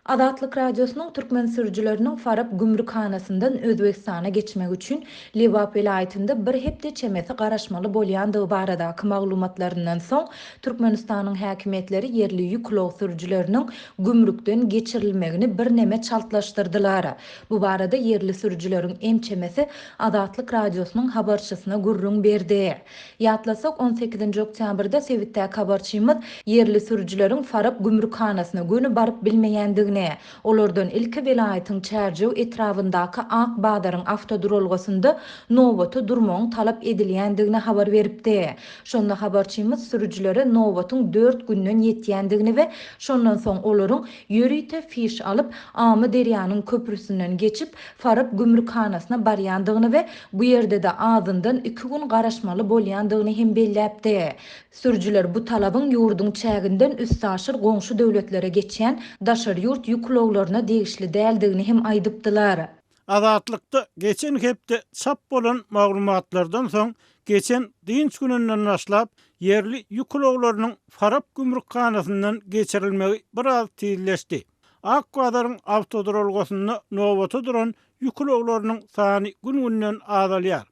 Azatlyk Radiosynyň türkmen sürüjileriniň Farap gümrükhanasyndan Özbegistana geçmek üçin Lebap welaýatynda bir hepde çemesi garaşmaly bolýandygy baradaky maglumatlaryndan soň, Türkmenistanyň häkimiýetleri ýerli ýük ulag sürüjileriniň gümrükden geçirilmegini birneme çaltlaşdyrdylar. Bu barada ýerli sürüjileriň ençemesi Azatlyk Radiosynyň habarçysyna gürrüň berdi. Ýatlasak, on sekizinji oktýabrda sebitdäki habarçymyz ýerli sürüjileriň Farap gümrükhanasyna göni baryp bilmeýändigini, olardan ilki welaýatyň Çärjew etrabyndaky Ak bazaryň awtoduralgasynda nobata durmagyň talap edilýändigini habar beripdi. Şonda habarçymyz sürüjilere nobatyň dört günden ýetýändigini we şondan soň olaryň ýörite fiş alyp, Amyderýanyň köprüsinden geçip, Farap gümrükhanasyna barýandygyny we bu ýerde-de azyndan iki gün garaşmaly bolýandygyny hem belläpdi. Sürüjiler bu talabyň ýurduň çäginden üstaşyr goňşy döwletlere geçýän daşary ýurt ýük ulaglaryna degişli däldigini hem aýdypdylar. Azatlykda geçen hepde çap bolan maglumatlardan soň, geçen dynç gününden başlap, ýerli ýük ulaglarynyň Farap gümrükhanasyndan geçirilmegi biraz tizleşdi. Ak bazaryň awtoduralgasynda nobata duran ýük ulaglarynyň sany gün-günden azalýar.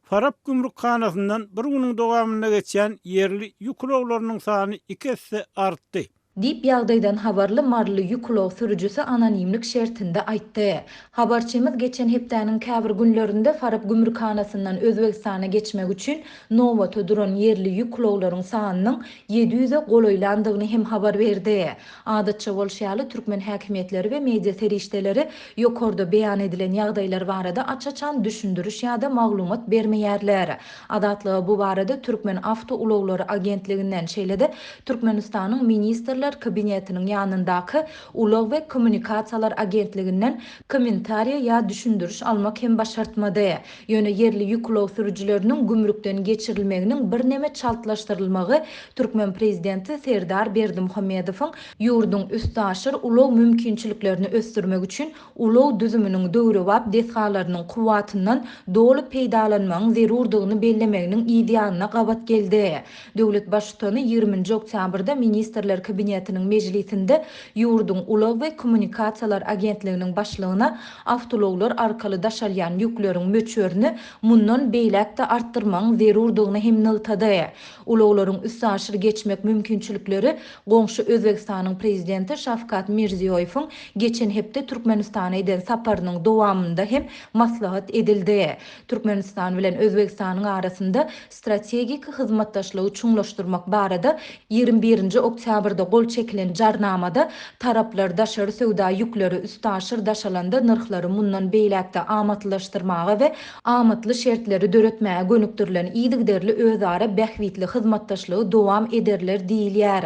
Farap gümrükhanasyndan bir günüň dowamynda geçýän ýerli ýük ulaglarynyň sany iki esse artdy. Diýip, ýagdaýdan habarly maryly ýük ulag sürüjisi anonimlik şertinde aýtdy. Habarçymyz geçen hepdäniň käbir günlerinde Farap gümrükhanasyndan Özbegistana geçmek üçin nobata duran ýerli ýük ulaglaryň sanynyň 700-e golaýlandygyny hem habar berdi. Adatça bolşy ýaly, türkmen häkimiýetleri we media serişdeleri ýokarda beýan edilen ýagdaýlar barada aç-açan düşündiriş ýa-da maglumat bermeýärler. Azatlyga bu barada Türkmen awtoulaglary agentliginden, şeýle-de Türkmenistanyň Ministrler Kabinetiniň ýanyndaky Ulag we kommunikasiýalar agentliginden kommentariýa ýa düşündiriş almak hem başartmady. Ýöne ýerli ýük ulag sürüjileriniň gümrükden geçirilmeginiň birneme çaltlaşdyrylmagy türkmen prezidenti Serdar Berdimuhamedowyň ýurduň üstaşyr ulag mümkinçiliklerini ösdürmek üçin ulag düzüminiň döwrebap desgalarynyň kuwwatyndan doly peýdalanmagyň zerurdygyny bellemeginiň yzýanyna gabat geldi. Döwlet Baştutany ýigriminji oktýabrda Ministrler Kabinetiniň mejlisinde ýurduň Ulag we kommunikasiýalar agentliginiň başlygyna awtoulaglar arkaly daşalýan ýükleriň möçberini mundan beýläk-de artdyrmagyň zerurdygyny hem nygtady. Ulaglaryň üstaşyr geçmek mümkinçilikleri goňşy Özbegistanyň Prezidenti Şawkat Mirziýoýewiň geçen hepde Türkmenistana eden saparynyň dowamynda hem maslahat edildi. Türkmenistan bilen Özbegistanyň arasynda strategik hyzmatdaşlygy çuňlaşdyrmak barada 21 nji oktýabrda gol çekilen Jarnamada taraplar daşary söwda ýükleri üstaşyr daşalanda nyrhlary mundan beýläk-de amatlylaşdyrmaga we amatly şertleri döretmäge gönükdirilen yzygiderli özara bähbitli hyzmatdaşlygy dowam ederler diýilýär.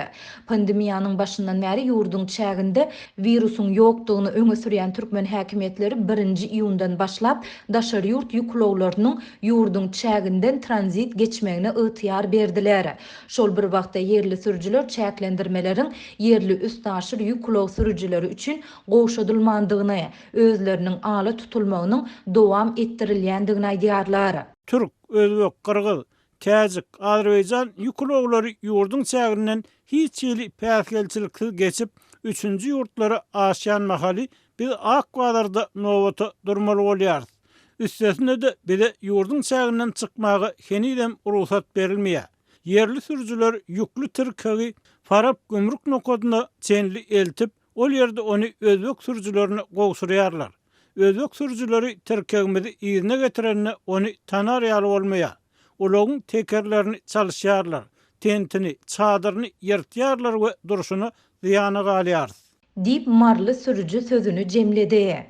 Pandemiýanyň başyndan bäri ýurduň çäginde wirusyň ýokdugyny öňe sürýän türkmen häkimiýetleri birinji iýundan başlap daşary ýurt ýük ulaglarynyň ýurduň çäginden tranzit geçmegine ygtyýar berdiler. Şol bir wagtda ýerli sürüjiler çäklendirmeleriň ýerli üstaşyr ýük ulag sürüjileri üçin gowşadylmandygyny, özleriniň ala tutulmagynyň dowam etdirilýändigini aýdýarlar. Türk, özbek, gyrgyz, täjik, azerbaýjan ýük ulaglary ýurduň çäginden hiç hili päsgelçiliksiz geçip, üçünji ýurtlara aşýan mahaly biz ak bazarda nobata durmaly bolýarys. Üstesine-de bize ýurduň çäginden çykmaga henizem rugsat berilmeýär. Ýerli sürüjiler ýükli tirkegi Farap gümrük nokadyna çenli eltip, Ol ýerde ony özbek sürüjilerine gowşurýarlar. Özbek sürüjileri tirkegimizi yzyna getirende ony tanar ýaly bolmaýar. Ulagyň tekerlerini çalyşýarlar, tentini, çadyryny ýyrtýarlar we durşuna zyýana galýarys. Diýip, maryly sürüji sözüni jemledi.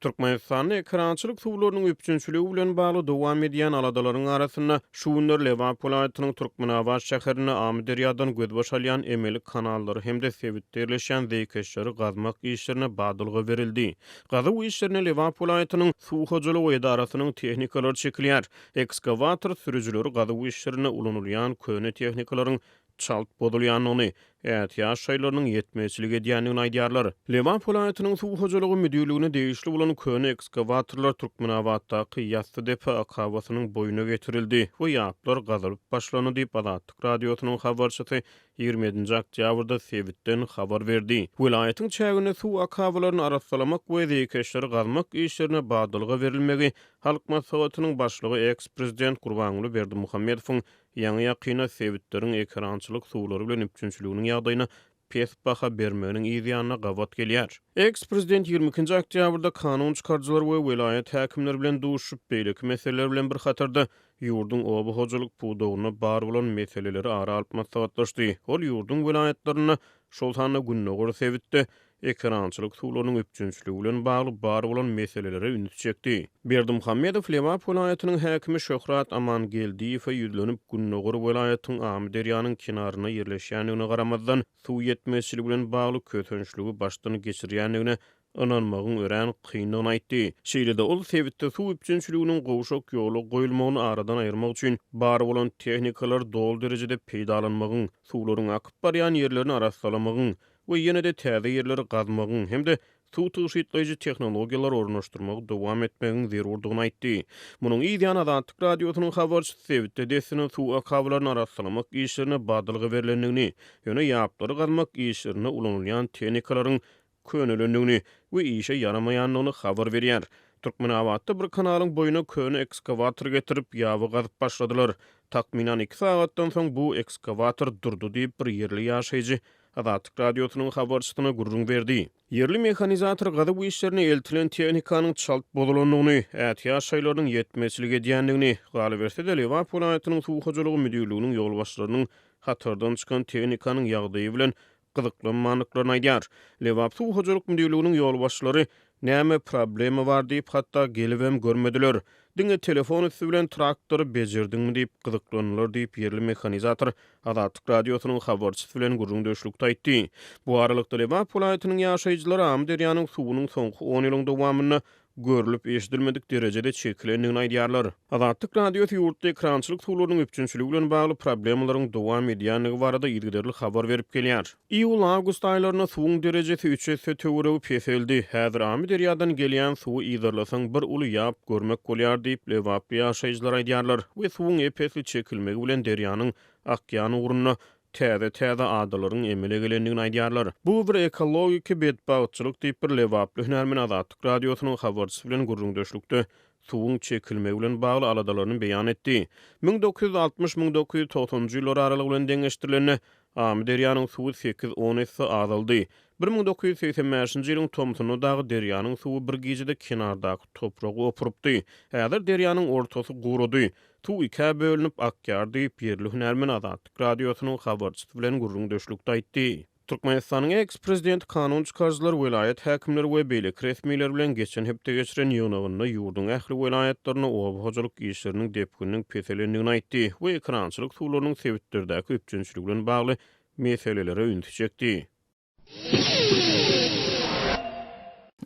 Türkmenistanda ekerançylyk suwlarynyň üpjünçiligi bilen bagly dowam edýän aladalaryň arasynda, şu günler Lebap welaýatynyň Türkmenabat şäherinde Amyderýadan gözbaş alýan emeli kanallary hem-de sebitde ýerleşýän zeýkeşleri gazmak işlerine badalga berildi. Gazuw işlerine Lebap welaýatynyň Suw hojalygy edarasynyň tehnikalary çekilýär. Ekskawator sürüjileri gazuw işlerinde ulanylýan köne tehnikalaryň. çalt bozulýandygyny, ätiýaç şaýlarynyň ýetmezçilik edýändigini aýdýarlar. Lebap welaýatynyň suw hojalygy müdirligine degişli bolan köne ekskawatorlar Türkmenabatdaky Ýassydepe akabasynyň boýuna getirildi we ýaplar gazylyp başlandy diýip, Azatlyk Radiosynyň habarçysy 27-nji oktýabrda sebitden habar berdi. Welaýatyň çäginde suw akabalaryny arassalamak we zeýkeşleri gazmak işlerine badalga berilmegi Halk Maslahatynyň Başlygy eks-prezident Gurbanguly Berdimuhamedowyň Ýaňy-ýakynda sebitleriň ekerançylyk suwlary bilen üpjünçiliginiň ýagdaýyna pes baha bermeginiň yz ýanyna gabat gelýär. Eks-prezident 22-nji oktýabrda kanun çykaryjylar we welaýat häkimleri bilen duşuşyp, beýleki meseleler bilen bir hatarda, ýurduň oba hojalyk pudagynda bar bolan meseleleri ara alyp maslahatlaşdy. Ol ýurduň welaýatlarynda, şol sanda gündogar sebitde ekerançylyk suwlarynyň üpjünçiligi bilen bagly bar bolan meselelere ünsi çekdi. Berdimuhamedow Lebap welaýatynyň häkimi Şöhrat Amangeldiýewe ýüzlenip, gündogar welaýatyň Amyderýanyň kenarynda ýerleşýändigine garamazdan, suw ýetmezçiligi bilen bagly kösençligi başdan geçirýändigine ynanmagyň örän kyndygyny aýtdy. Şeýle-de ol sebitde suw üpjünçiliginiň gowşak ýola goýulmagyny aradan aýyrmak üçin bar bolan tehnikalary doly derejede peýdalanmagyň, suwlaryň akyp barýan ýerlerini arassalamagyň we ýene-de täze ýerleri gazmagyň hem-de suw tygşytlaýjy tehnologiýalary ornaşdyrmagy dowam etmegiň zerurdygyny aýtdy. Munuň yz ýany Azatlyk Radiosynyň habarçysy sebitde dessine suw akabalaryny arassalamak işlerine badalga berlendigini, ýöne ýaplary gazmak işlerinde ulanylýan tehnikalaryň könelendigini we işe ýaramaýandygyny habar berýär. Türkmenabatda bir kanalyň boýuna köne ekskawator getirip, ýaby gazyp başladylar. Takmynan iki sagatdan soň bu ekskawator durdy diýip, bir ýerli ýaşaýjy Azatlyk Radiosynyň habarçysyna gürrüň berdi. Ýerli mehanizator gazuw işlerine eltilen tehnikanyň çalt bozulandygyny, ätiýaç şaýlarynyň ýetmezçilik edýändigini, galyberse-de, Lebap welaýatynyň suw hojalygy müdirliginiň ýolbaşçylarynyň hatardan çykan tehnikanyň ýagdaýy bilen gyzyklanmandyklaryny aýdýar. Lebap suw hojalyk müdirliginiň ýolbaşçylary näme problema bar diýip, hatda gelibem görmediler. Diňe telefon üsti bilen traktory bejerdiňmi diýip gyzyklandylar diýip, ýerli mehanizator Azatlyk Radiosynyň habarçysy bilen gürrüňdeşlikde aýtdy. Bu aralykda, Lebap welaýatynyň ýaşaýjylary Amyderýanyň suwunyň soňky on ýylyň dowamynda görlüp-eşidilmedik derejede çekilendigini aýdýarlar. Azatlyk Radiosy ýurtda ekrançylyk suwlarynyň üpjünçiligi bilen bagly problemalaryň dowam edýändigi barada yzygiderli habar berip gelýär. Iýul-awgust aýlarynda suwuň derejesi üç esse töweregi peseldi. Häzir Amyderýadan gelýän suwy yzarlasaň bir uly ýap görmek bolýar diýip, lebaply ýaşaýjylar aýdýarlar we suwuň ep-esli çekilmegi bilen derýanyň akýan ugrunda täze-täze adalaryň emele gelendigini aýdýarlar. Bu bir ekologiki betbagtçylyk diýip, bir lebaply hünärmen Azatlyk Radiosynyň habarçysy bilen gürrüňdeşlikde suwuň çekilmegi bilen bagly aladalaryny beýan etdi. 1960, 1990-njy ýyllar aralygy bilen deňeşdirilende, Amyderýanyň suwy sekiz-on esse azaldy. 1985-nji ýylyň tomsunda dagy derýanyň suwy bir gijede kenardaky topragy opurypdy. Häzir derýanyň ortasy gurady. Suw ikä bölünip akýar diýip, ýerli hünärmen Azatlyk Radiosynyň habarçysy bilen gürrüňdeşlikde aýtdy. Türkmenistanyň eks-prezidenti kanun çykaryjylar, welaýat häkimleri we beýleki resmiler bilen geçen hepde geçiren ýygnagynda ýurduň ähli welaýatlarynda oba hojalyk işleriniň depgininiň peselendigini aýtdy we ekerançylyk suwlarynyň sebitlerdäki üpjünçiligi bilen bagly meselelere ünsi çekdi.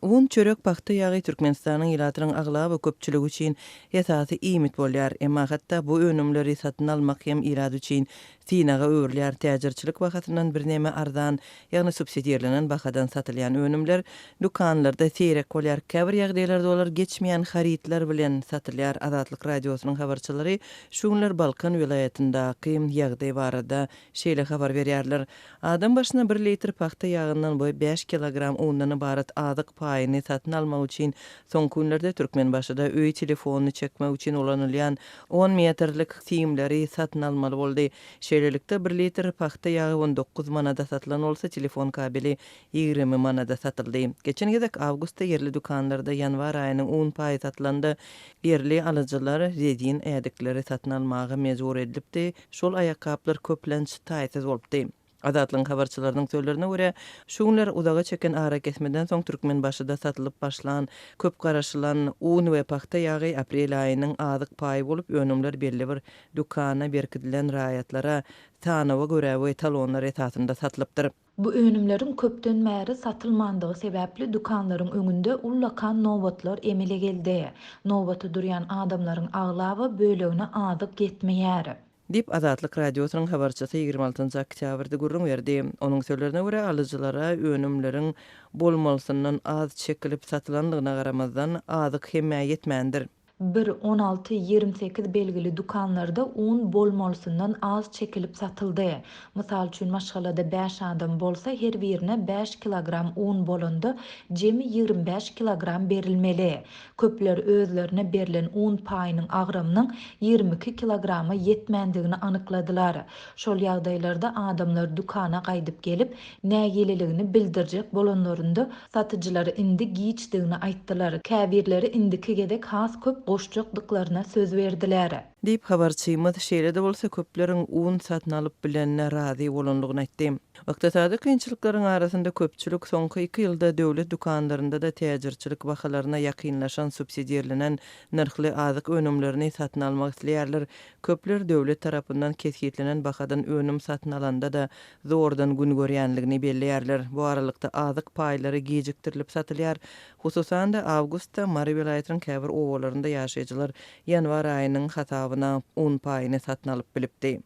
Un, çörek, pagta ýagy Türkmenistanyň ilatynyň aglaba köpçüligi üçin esasy iýmit bolýar. Emma hatda bu önümleri satyn almak hem ilat üçin synaga öwrülýär. Täjirçilik bahasyndan birneme arzan, ýagny subsidirlenen bahadan satylýan önümler dükanlarda seýrek bolýar. Käbir ýagdaýlarda olar geçmeýän harytlar bilen satylýar. Azatlyk Radiosynyň habarçylary şu günler Balkan welaýatyndaky ýagdaý barada şeýle habar berýärler. Adam başyna bir litr pagta ýagyndan we bäş kilogram undan ybarat azyk paýyny satyn almak üçin soňky günlerde Türkmenbaşyda öý telefonyny çekmek üçin ulanylýan on metrlik simleri satyn almaly boldy. Şeýlelikde, bir litr pagta ýagy 19 manada satylan bolsa, telefon kabeli 20 manada satyldy. Geçen gezek awgustda ýerli dükanlarda ýanwar aýynyň un paýy satylanda, ýerli alyjylar rezin ädikleri satyn almaga mejbur edilipdi, Şol aýakgaplar köplenç taýsyz bolupdy. Azatlygyň habarçylarynyň sözlerine görä, şu günler uzaga çeken arakesmeden soň Türkmenbaşyda satylyp başlan köp garaşylan un we pagta ýagy aprel aýynyň azyk paýy bolup, önümler belli bir dükana berkidilen raýatlara sanawa görä we talonlar esasynda satylypdyr. Bu önümleriň köpden bäri satylmandygy sebäpli dükanlaryň öňünde ullakan nobatlar emele geldi. Nobata durýan adamlaryň aglaba bölegine azyk ýetmeýär. Diýip, Azatlyk Radiosynyň habarçysy 26 nji oktýabrda gürrüň berdi. Onuň sözlerine görä, alyjylara önümleriň bolmalysyndan az çekilip satylandygyna garamazdan, azyk hemmä ýetmändir. Bir, 16, 28 belgili dükanlarda un bolmalysyndan az çekilip satyldy. Mysal üçin, maşgalada bäş adam bolsa, her birine bäş kilogram un bolanda, jemi 25 kilogram berilmeli. Köpler özlerine berlen un paýynyň agramynyň 22 kilograma ýetmändigini anykladylar. Şol ýagdaýlarda adamlar dükana gaýdyp gelip, nägileligini bildirjek bolanlarynda, satyjylar indi giçdigini aýtdylar, käbirleri indiki gezek has köp goşjakdyklaryna söz berdiler. Diýip, habarçymyz, şeýle-de bolsa, köpleriň un satyn alyp bilenine razy bolandygyny aýtdy. Ykdysady kynçylyklaryň arasynda köpçülik soňky iki ýylda döwlet dükanlarynda-da täjirçilik bahalaryna ýakynlaşan subsidirlenen nyrhly azyk önümlerini satyn almak isleýärler. Köpler döwlet tarapyndan kesgitlenen bahadan önüm satyn alanda-da zordan gün görýänligini belleýärler. Bu aralykda azyk paýlary gijikdirilip satylýar. Hususan-da, awgustda Mary welaýatynyň käbir obalarynda ýaşaýjylar ýanwar aýynyň hasabyna un paýyny satyn alyp bilipdi.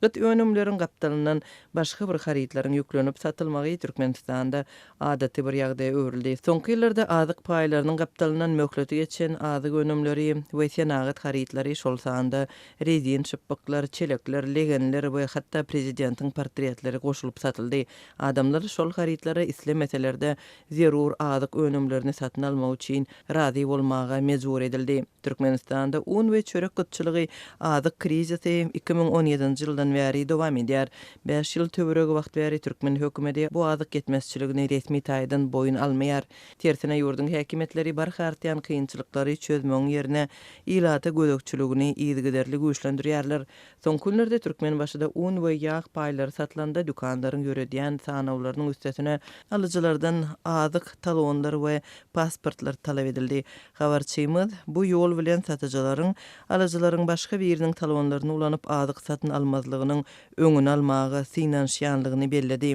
Gyt önümleriň gapdalyndan başga bir harytlaryň ýüklenip satylmagy Türkmenistanda adaty bir ýagdaýa öwrüldi. Soňky ýyllarda azyk paýlarynyň gapdalyndan möhleti geçen azyk önümleri we senagat harytlary, şol sanda rezin şypbyklar, çelekler, legenler we hatda prezidentiň portretleri goşulyp satyldy. Adamlar şol harytlara islemeseler-de, zerur azyk önümlerini satyn almak üçin razy bolmaga mejbur edildi. Türkmenistanda un we çörek gytçylygy, azyk krizisi 2017-nji ýyldan bäri dowam edýär. Bäş ýyl töweregi wagt bäri türkmen hökümeti bu azyk ýetmezçiligini resmi taýdan boýun almaýar. Tersine, ýurduň häkimiýetleri barha artýan kynçylyklary çözmegiň ýerine, ilata gözegçiligini yzygiderli güýçlendirýärler. Soňky günlerde Türkmenbaşyda un we ýag paýlary satylanda dükanlaryň ýöredýän sanawlarynyň üstesine alyjylardan azyk talonlar we pasportlar talap edildi. Habarçymyz bu ýol bilen satyjylaryň alyjylaryň başga biriniň talonlaryny ulanyp azyk satyn almazlygynyň öňüni almaga synanyşýanlygyny belledi.